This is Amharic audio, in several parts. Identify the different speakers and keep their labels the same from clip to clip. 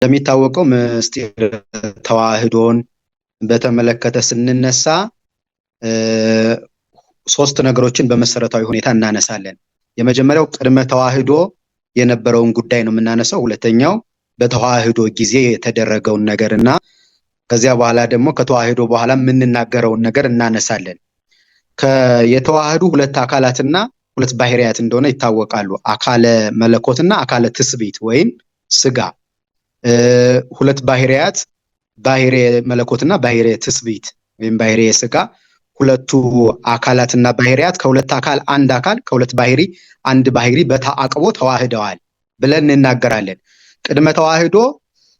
Speaker 1: እንደሚታወቀው ምስጢረ ተዋህዶን በተመለከተ ስንነሳ ሶስት ነገሮችን በመሰረታዊ ሁኔታ እናነሳለን። የመጀመሪያው ቅድመ ተዋህዶ የነበረውን ጉዳይ ነው የምናነሳው። ሁለተኛው በተዋህዶ ጊዜ የተደረገውን ነገር እና ከዚያ በኋላ ደግሞ ከተዋህዶ በኋላ የምንናገረውን ነገር እናነሳለን። የተዋህዱ ሁለት አካላትና ሁለት ባህሪያት እንደሆነ ይታወቃሉ። አካለ መለኮትና አካለ ትስብእት ወይም ስጋ። ሁለት ባህሪያት ባህሪ መለኮትና ባህሪ ትስብእት ወይም ባህሪ ስጋ። ሁለቱ አካላትና ባህሪያት ከሁለት አካል አንድ አካል፣ ከሁለት ባህሪ አንድ ባህሪ በተአቅቦ ተዋህደዋል ብለን እንናገራለን። ቅድመ ተዋህዶ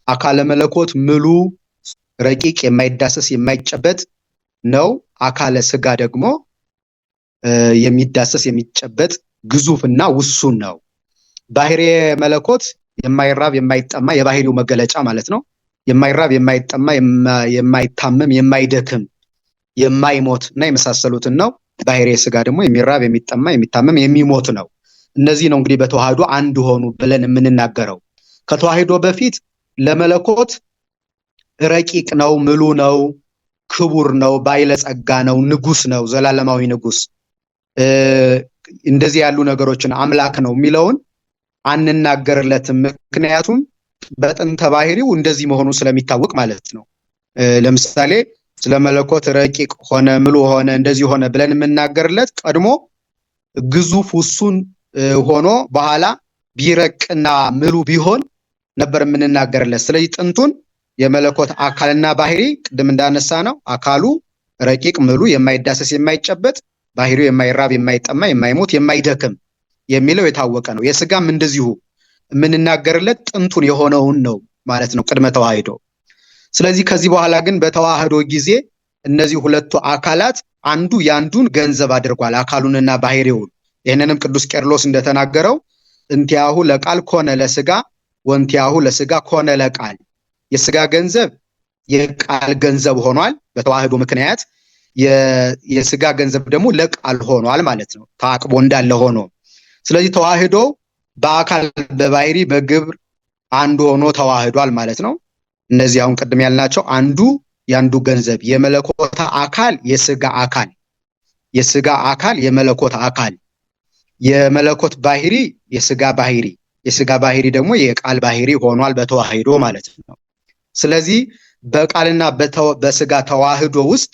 Speaker 1: አካለ መለኮት ምሉ ረቂቅ የማይዳሰስ የማይጨበጥ ነው። አካለ ስጋ ደግሞ የሚዳሰስ የሚጨበጥ ግዙፍና ውሱን ነው። ባህሪ መለኮት የማይራብ የማይጠማ የባህሪው መገለጫ ማለት ነው። የማይራብ የማይጠማ የማይታመም የማይደክም የማይሞት እና የመሳሰሉትን ነው። ባህሪ ስጋ ደግሞ የሚራብ የሚጠማ የሚታመም የሚሞት ነው። እነዚህ ነው እንግዲህ በተዋህዶ አንድ ሆኑ ብለን የምንናገረው። ከተዋህዶ በፊት ለመለኮት ረቂቅ ነው፣ ምሉ ነው፣ ክቡር ነው፣ ባለጸጋ ነው፣ ንጉስ ነው፣ ዘላለማዊ ንጉስ፣ እንደዚህ ያሉ ነገሮችን አምላክ ነው የሚለውን አንናገርለትም። ምክንያቱም በጥንተ ባህሪው እንደዚህ መሆኑ ስለሚታወቅ ማለት ነው። ለምሳሌ ስለ መለኮት ረቂቅ ሆነ፣ ምሉ ሆነ፣ እንደዚህ ሆነ ብለን የምናገርለት ቀድሞ ግዙፍ ውሱን ሆኖ በኋላ ቢረቅና ምሉ ቢሆን ነበር የምንናገርለት። ስለዚህ ጥንቱን የመለኮት አካልና ባህሪ ቅድም እንዳነሳ ነው፣ አካሉ ረቂቅ ምሉ የማይዳሰስ የማይጨበጥ፣ ባህሪው የማይራብ የማይጠማ የማይሞት የማይደክም የሚለው የታወቀ ነው። የስጋም እንደዚሁ የምንናገርለት ጥንቱን የሆነውን ነው ማለት ነው፣ ቅድመ ተዋህዶ። ስለዚህ ከዚህ በኋላ ግን በተዋህዶ ጊዜ እነዚህ ሁለቱ አካላት አንዱ ያንዱን ገንዘብ አድርጓል፣ አካሉንና ባህሪውን። ይህንንም ቅዱስ ቄርሎስ እንደተናገረው እንቲያሁ ለቃል ኮነ ለስጋ ወንቲያሁ ለስጋ ኮነ ለቃል፣ የስጋ ገንዘብ የቃል ገንዘብ ሆኗል በተዋህዶ ምክንያት፣ የስጋ ገንዘብ ደግሞ ለቃል ሆኗል ማለት ነው፣ ታቅቦ እንዳለ ሆኖ። ስለዚህ ተዋህዶ በአካል በባህሪ በግብር አንዱ ሆኖ ተዋህዷል ማለት ነው። እነዚህ አሁን ቅድም ያልናቸው አንዱ የአንዱ ገንዘብ፣ የመለኮት አካል የስጋ አካል፣ የስጋ አካል የመለኮት አካል፣ የመለኮት ባህሪ የስጋ ባህሪ፣ የስጋ ባህሪ ደግሞ የቃል ባህሪ ሆኗል በተዋህዶ ማለት ነው። ስለዚህ በቃልና በስጋ ተዋህዶ ውስጥ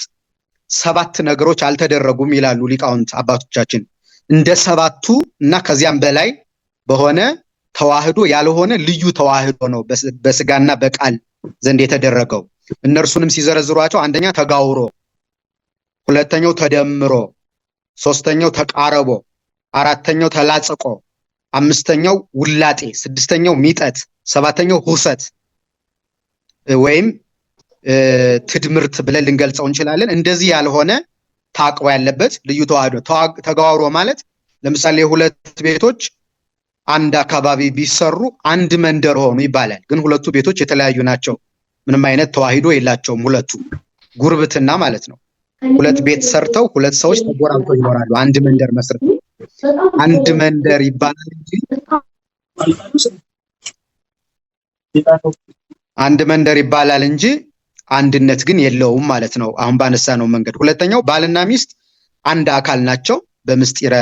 Speaker 1: ሰባት ነገሮች አልተደረጉም ይላሉ ሊቃውንት አባቶቻችን። እንደ ሰባቱ እና ከዚያም በላይ በሆነ ተዋህዶ ያልሆነ ልዩ ተዋህዶ ነው በስጋና በቃል ዘንድ የተደረገው። እነርሱንም ሲዘረዝሯቸው አንደኛ ተጋውሮ፣ ሁለተኛው ተደምሮ፣ ሶስተኛው ተቃረቦ፣ አራተኛው ተላጽቆ፣ አምስተኛው ውላጤ፣ ስድስተኛው ሚጠት፣ ሰባተኛው ሁሰት ወይም ትድምርት ብለን ልንገልጸው እንችላለን። እንደዚህ ያልሆነ ታቅቦ ያለበት ልዩ ተዋህዶ። ተጋውሮ ማለት ለምሳሌ ሁለት ቤቶች አንድ አካባቢ ቢሰሩ አንድ መንደር ሆኑ ይባላል። ግን ሁለቱ ቤቶች የተለያዩ ናቸው። ምንም አይነት ተዋሂዶ የላቸውም። ሁለቱ ጉርብትና ማለት ነው። ሁለት ቤት ሰርተው ሁለት ሰዎች ተጎራብተው ይኖራሉ። አንድ መንደር መስርተው አንድ መንደር ይባላል እንጂ አንድ መንደር ይባላል እንጂ አንድነት ግን የለውም ማለት ነው። አሁን ባነሳነው መንገድ። ሁለተኛው ባልና ሚስት አንድ አካል ናቸው። በምስጢረ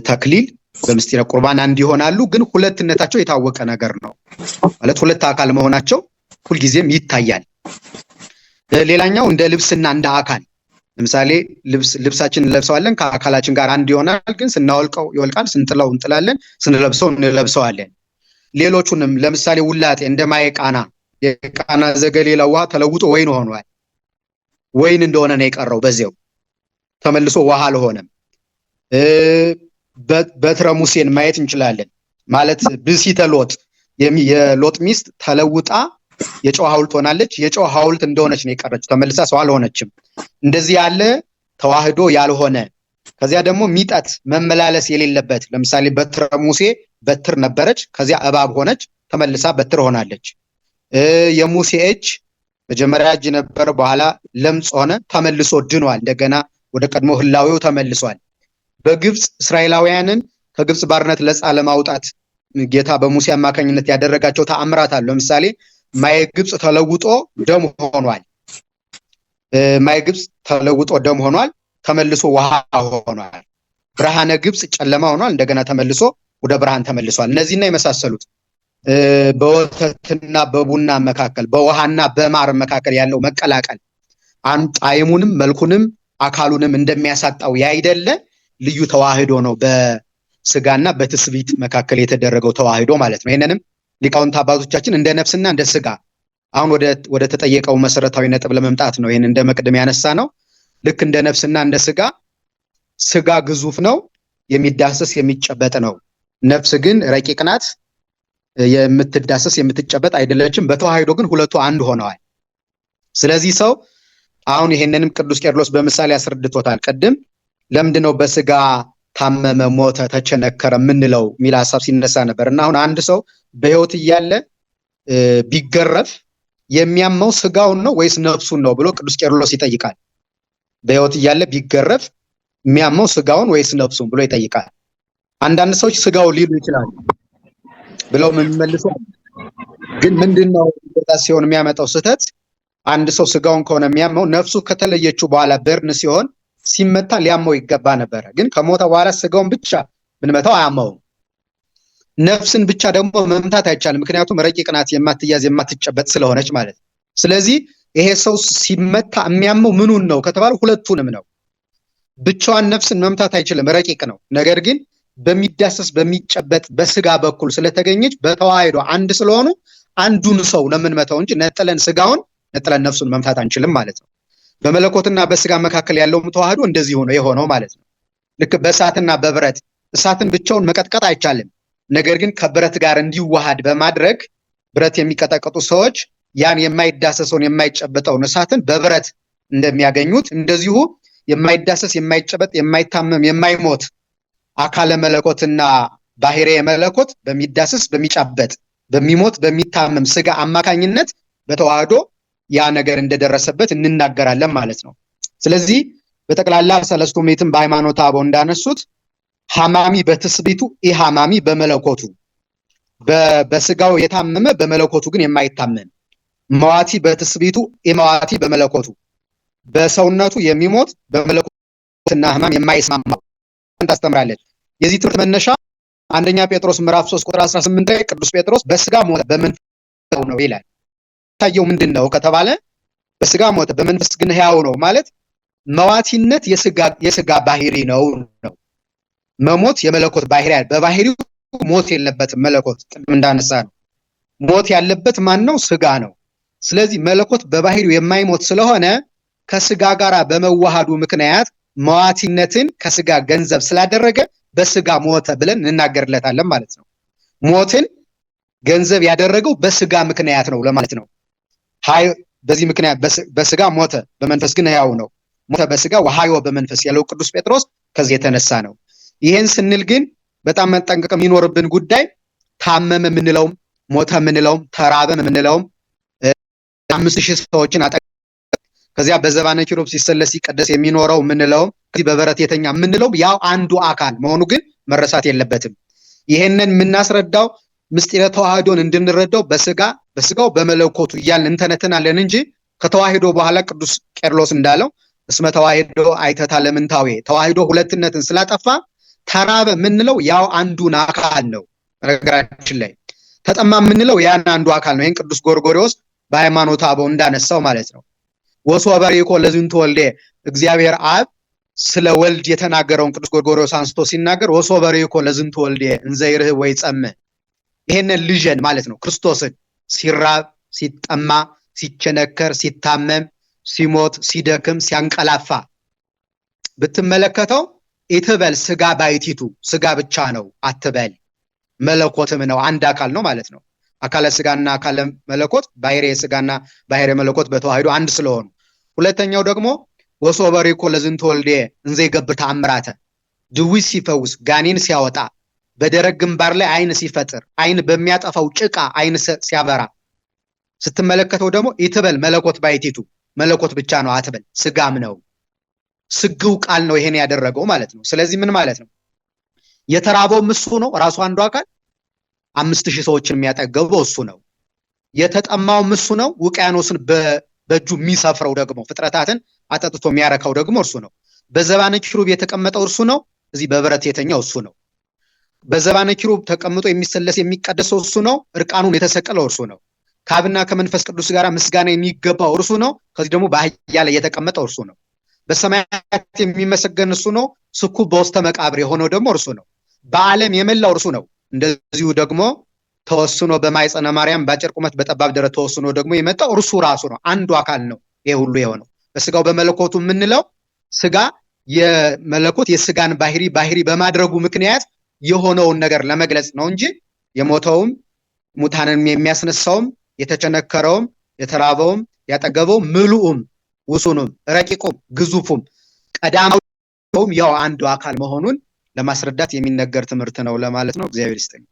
Speaker 1: ተክሊል በምስጢረ ቁርባን አንድ ይሆናሉ። ግን ሁለትነታቸው የታወቀ ነገር ነው። ማለት ሁለት አካል መሆናቸው ሁልጊዜም ይታያል። ሌላኛው እንደ ልብስና እንደ አካል፣ ለምሳሌ ልብሳችን እንለብሰዋለን፣ ከአካላችን ጋር አንድ ይሆናል። ግን ስናወልቀው ይወልቃል፣ ስንጥለው እንጥላለን፣ ስንለብሰው እንለብሰዋለን። ሌሎቹንም ለምሳሌ ውላጤ እንደ ማየ ቃና፣ የቃና ዘገሊላ ውሃ ተለውጦ ወይን ሆኗል። ወይን እንደሆነ ነው የቀረው፣ በዚያው ተመልሶ ውሃ አልሆነም። በትረ ሙሴን ማየት እንችላለን። ማለት ብእሲተ ሎጥ፣ የሎጥ ሚስት ተለውጣ የጨው ሐውልት ሆናለች። የጨው ሐውልት እንደሆነች ነው የቀረችው፣ ተመልሳ ሰው አልሆነችም። እንደዚህ ያለ ተዋህዶ ያልሆነ። ከዚያ ደግሞ ሚጠት መመላለስ የሌለበት፣ ለምሳሌ በትረ ሙሴ በትር ነበረች፣ ከዚያ እባብ ሆነች፣ ተመልሳ በትር ሆናለች። የሙሴ እጅ መጀመሪያ እጅ ነበር፣ በኋላ ለምጽ ሆነ፣ ተመልሶ ድኗል። እንደገና ወደ ቀድሞ ህላዌው ተመልሷል። በግብፅ እስራኤላውያንን ከግብፅ ባርነት ነፃ ለማውጣት ጌታ በሙሴ አማካኝነት ያደረጋቸው ተአምራት አሉ። ለምሳሌ ማየ ግብፅ ተለውጦ ደም ሆኗል። ማየ ግብፅ ተለውጦ ደም ሆኗል፣ ተመልሶ ውሃ ሆኗል። ብርሃነ ግብፅ ጨለማ ሆኗል፣ እንደገና ተመልሶ ወደ ብርሃን ተመልሷል። እነዚህና የመሳሰሉት በወተትና በቡና መካከል፣ በውሃና በማር መካከል ያለው መቀላቀል ጣዕሙንም መልኩንም አካሉንም እንደሚያሳጣው ያይደለ ልዩ ተዋህዶ ነው፣ በስጋና በትስብእት መካከል የተደረገው ተዋህዶ ማለት ነው። ይህንንም ሊቃውንት አባቶቻችን እንደ ነፍስና እንደ ስጋ፣ አሁን ወደ ተጠየቀው መሰረታዊ ነጥብ ለመምጣት ነው። ይህን እንደ መቅደም ያነሳ ነው። ልክ እንደ ነፍስና እንደ ስጋ፣ ስጋ ግዙፍ ነው፣ የሚዳሰስ የሚጨበጥ ነው። ነፍስ ግን ረቂቅ ናት፣ የምትዳሰስ የምትጨበጥ አይደለችም። በተዋህዶ ግን ሁለቱ አንድ ሆነዋል። ስለዚህ ሰው አሁን ይሄንንም ቅዱስ ቄርሎስ በምሳሌ አስረድቶታል። ቅድም ለምንድን ነው በስጋ ታመመ፣ ሞተ፣ ተቸነከረ የምንለው የሚል ሀሳብ ሲነሳ ነበር። እና አሁን አንድ ሰው በህይወት እያለ ቢገረፍ የሚያመው ስጋውን ነው ወይስ ነፍሱን ነው ብሎ ቅዱስ ቄርሎስ ይጠይቃል። በህይወት እያለ ቢገረፍ የሚያመው ስጋውን ወይስ ነፍሱን ብሎ ይጠይቃል። አንዳንድ ሰዎች ስጋው ሊሉ ይችላሉ ብለው የሚመልሱ፣ ግን ምንድነው ሲሆን የሚያመጣው ስህተት፣ አንድ ሰው ስጋውን ከሆነ የሚያመው ነፍሱ ከተለየችው በኋላ በርን ሲሆን ሲመታ ሊያመው ይገባ ነበረ። ግን ከሞተ በኋላ ስጋውን ብቻ ብንመታው አያመውም። ነፍስን ብቻ ደግሞ መምታት አይቻልም። ምክንያቱም ረቂቅ ናት፣ የማትያዝ የማትጨበጥ ስለሆነች ማለት ነው። ስለዚህ ይሄ ሰው ሲመታ የሚያመው ምኑን ነው ከተባለ ሁለቱንም ነው። ብቻዋን ነፍስን መምታት አይችልም፣ ረቂቅ ነው። ነገር ግን በሚዳሰስ በሚጨበጥ በስጋ በኩል ስለተገኘች በተዋህዶ አንድ ስለሆኑ አንዱን ሰው ነው የምንመታው እንጂ ነጥለን ስጋውን ነጥለን ነፍሱን መምታት አንችልም ማለት ነው። በመለኮትና በስጋ መካከል ያለውም ተዋህዶ እንደዚህ ሆኖ የሆነው ማለት ነው። ልክ በእሳትና በብረት፣ እሳትን ብቻውን መቀጥቀጥ አይቻልም። ነገር ግን ከብረት ጋር እንዲዋሃድ በማድረግ ብረት የሚቀጠቅጡ ሰዎች ያን የማይዳሰሰውን የማይጨበጠውን እሳትን በብረት እንደሚያገኙት፣ እንደዚሁ የማይዳሰስ፣ የማይጨበጥ፣ የማይታመም፣ የማይሞት አካለ መለኮትና ባህርየ መለኮት በሚዳሰስ፣ በሚጨበጥ፣ በሚሞት፣ በሚታመም ስጋ አማካኝነት በተዋህዶ ያ ነገር እንደደረሰበት እንናገራለን ማለት ነው። ስለዚህ በጠቅላላ ሰለስቱ ምዕትም በሃይማኖተ አበው እንዳነሱት ሐማሚ በትስብእቱ ኢሐማሚ በመለኮቱ፣ በስጋው የታመመ በመለኮቱ ግን የማይታመም፣ መዋቲ በትስብእቱ ኢመዋቲ በመለኮቱ፣ በሰውነቱ የሚሞት በመለኮትና ህማም የማይስማማው ታስተምራለች። የዚህ ትምህርት መነሻ አንደኛ ጴጥሮስ ምዕራፍ 3 ቁጥር 18 ላይ ቅዱስ ጴጥሮስ በስጋ ሞተ በመንፈስ ነው ይላል። ታየው ምንድን ነው ከተባለ በስጋ ሞተ በመንፈስ ግን ሕያው ነው ማለት መዋቲነት የስጋ ባህሪ ነው ነው። መሞት የመለኮት ባህሪ አይደል። በባህሪው ሞት የለበትም መለኮት፣ ቅድም እንዳነሳ ነው። ሞት ያለበት ማን ነው? ስጋ ነው። ስለዚህ መለኮት በባህሪው የማይሞት ስለሆነ ከስጋ ጋር በመዋሃዱ ምክንያት መዋቲነትን ከስጋ ገንዘብ ስላደረገ በስጋ ሞተ ብለን እንናገርለታለን ማለት ነው። ሞትን ገንዘብ ያደረገው በስጋ ምክንያት ነው ለማለት ነው። በዚህ ምክንያት በስጋ ሞተ በመንፈስ ግን ሕያው ነው። ሞተ በስጋ ወሐይወ በመንፈስ ያለው ቅዱስ ጴጥሮስ ከዚህ የተነሳ ነው። ይሄን ስንል ግን በጣም መጠንቀቅ የሚኖርብን ጉዳይ ታመመ የምንለውም፣ ሞተ የምንለውም፣ ተራበ የምንለውም፣ 5000 ሰዎችን ከዚያ በዘባነ ኪሩብ ሲሰለስ ሲቀደስ የሚኖረው የምንለውም፣ ከዚህ በበረት የተኛ የምንለው ያው አንዱ አካል መሆኑ ግን መረሳት የለበትም። ይሄንን የምናስረዳው ምስጢረ ተዋህዶን እንድንረዳው በስጋ በስጋው በመለኮቱ እያልን እንተነትናለን እንጂ ከተዋህዶ በኋላ ቅዱስ ቄርሎስ እንዳለው እስመ ተዋህዶ አይተታ ለምንታዌ፣ ተዋህዶ ሁለትነትን ስላጠፋ ተራበ የምንለው ያው አንዱን አካል ነው። በነገራችን ላይ ተጠማ የምንለው ያን አንዱ አካል ነው። ይህን ቅዱስ ጎርጎርዮስ በሃይማኖተ አበው እንዳነሳው ማለት ነው። ወሶበ ርኢኮ ለዝንቱ ወልዴ፣ እግዚአብሔር አብ ስለ ወልድ የተናገረውን ቅዱስ ጎርጎርዮስ አንስቶ ሲናገር ወሶበ ርኢኮ ለዝንቱ ወልዴ እንዘ ይርህብ ወይጸምዕ፣ ይሄንን ልጄን ማለት ነው ክርስቶስን ሲራብ፣ ሲጠማ፣ ሲቸነከር፣ ሲታመም፣ ሲሞት፣ ሲደክም፣ ሲያንቀላፋ ብትመለከተው ኢትበል ስጋ ባሕቲቱ፣ ስጋ ብቻ ነው አትበል፣ መለኮትም ነው፣ አንድ አካል ነው ማለት ነው። አካለ ስጋና አካለ መለኮት፣ ባህርየ ስጋና ባህርየ መለኮት በተዋህዶ አንድ ስለሆኑ። ሁለተኛው ደግሞ ወሶበ ርኢኮ ለዝንቱ ወልዴ እንዘ ይገብር ተአምራተ፣ ድዊ ሲፈውስ፣ ጋኔን ሲያወጣ፣ በደረቅ ግንባር ላይ አይን ሲፈጥር፣ አይን በሚያጠፋው ጭቃ አይን ሲያበራ ስትመለከተው ደግሞ ኢትበል መለኮት ባሕቲቱ፣ መለኮት ብቻ ነው አትበል፣ ስጋም ነው። ስግው ቃል ነው ይሄን ያደረገው ማለት ነው። ስለዚህ ምን ማለት ነው? የተራበውም እሱ ነው ራሱ አንዱ አካል፣ 5000 ሰዎችን የሚያጠገበው እሱ ነው። የተጠማውም እሱ ነው። ውቅያኖስን በእጁ የሚሰፍረው ደግሞ ፍጥረታትን አጠጥቶ የሚያረካው ደግሞ እርሱ ነው። በዘባነ ኪሩብ የተቀመጠው እርሱ ነው። እዚህ በበረት የተኛው እሱ ነው። በዘባነ ኪሩብ ተቀምጦ የሚሰለስ የሚቀደሰው እሱ ነው። እርቃኑን የተሰቀለው እርሱ ነው። ከአብና ከመንፈስ ቅዱስ ጋር ምስጋና የሚገባው እርሱ ነው። ከዚህ ደግሞ በአህያ ላይ የተቀመጠው እርሱ ነው። በሰማያት የሚመሰገን እርሱ ነው። ስኩብ በውስተ መቃብር የሆነው ደግሞ እርሱ ነው። በዓለም የመላው እርሱ ነው። እንደዚሁ ደግሞ ተወስኖ በማኅፀነ ማርያም በአጭር ቁመት በጠባብ ደረት ተወስኖ ደግሞ የመጣው እርሱ ራሱ ነው። አንዱ አካል ነው ይሄ ሁሉ የሆነው በስጋው በመለኮቱ የምንለው ስጋ የመለኮት የስጋን ባህሪ ባህሪ በማድረጉ ምክንያት የሆነውን ነገር ለመግለጽ ነው እንጂ የሞተውም ሙታንን የሚያስነሳውም የተቸነከረውም የተራበውም ያጠገበውም ምሉኡም ውሱኑም ረቂቁም ግዙፉም ቀዳማውም ያው አንዱ አካል መሆኑን ለማስረዳት የሚነገር ትምህርት ነው ለማለት ነው። እግዚአብሔር ይስጥልኝ።